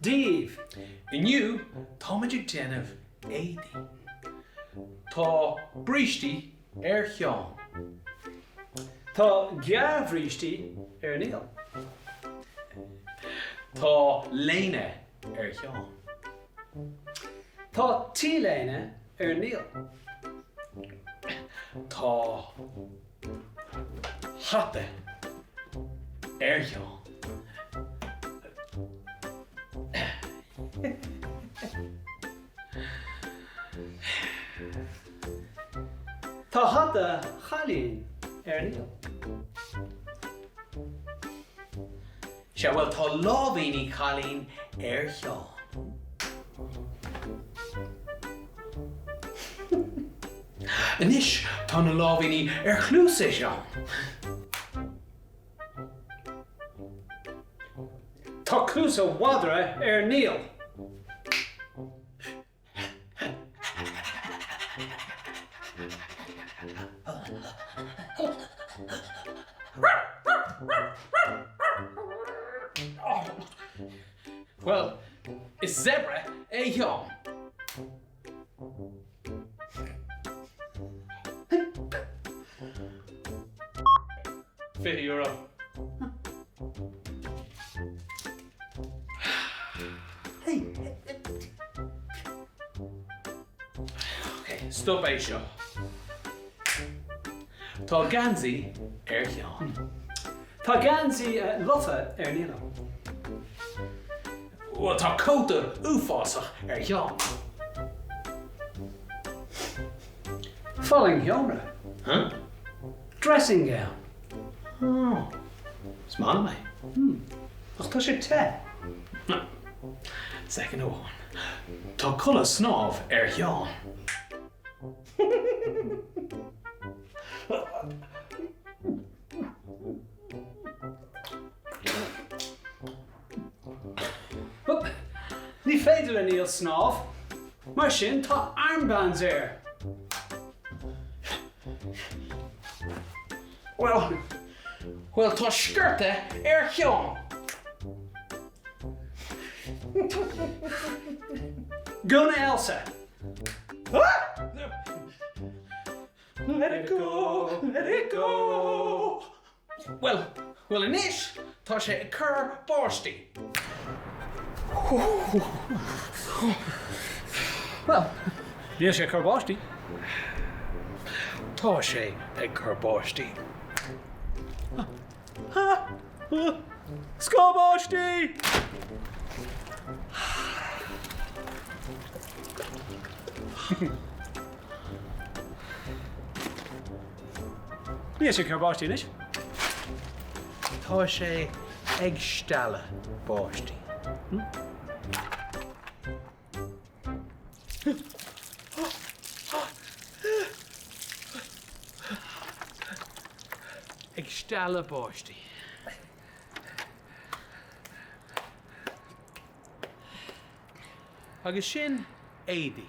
Dia daoibh! Inniu táimid ag déanamh éadaí. Tá brístí ar Sheán. Tá gearrbhrístí ar Niall. Tá léine ar Sheán. Tá T-léine ar Niall. Tá hata ar Sheán. Tá hata chailín ar Niall. Sea, bhuel, tá láimhíní cailín ar Sheán. Anois tá na láimhíní ar chluasa Sheáin. Tá cluasa mhadra ar Niall. Bhuel, is zebra é Seán. €20. Ok, stop é seo. Tá geansaí ar Sheán. Tá geansaí lofa ar Niall. Bhuel, tá cóta uafásach ar Sheán. Fallaing sheomra. Huh? Dressing gown. Oh, is maith liom é. Ach tá sé te. Soicind amháin. Tá culaith snámh ar Sheán. Ní féidir le Niall snámh, mar sin tá armbands air. Bhuel, bhuel tá sciorta ar Sheán. Gúna Elsa. Let it go, let it go. Bhuel, bhuel anois tá sé ag cur báistí. Bhuel, níl sé ag cur báistí. Tá sé ag cur báistí. Scáth báistí! Níl sé ag cur báistí anois. Tá sé ag stealladh báistí. Ag stealladh báistí. Agus sin éadaí.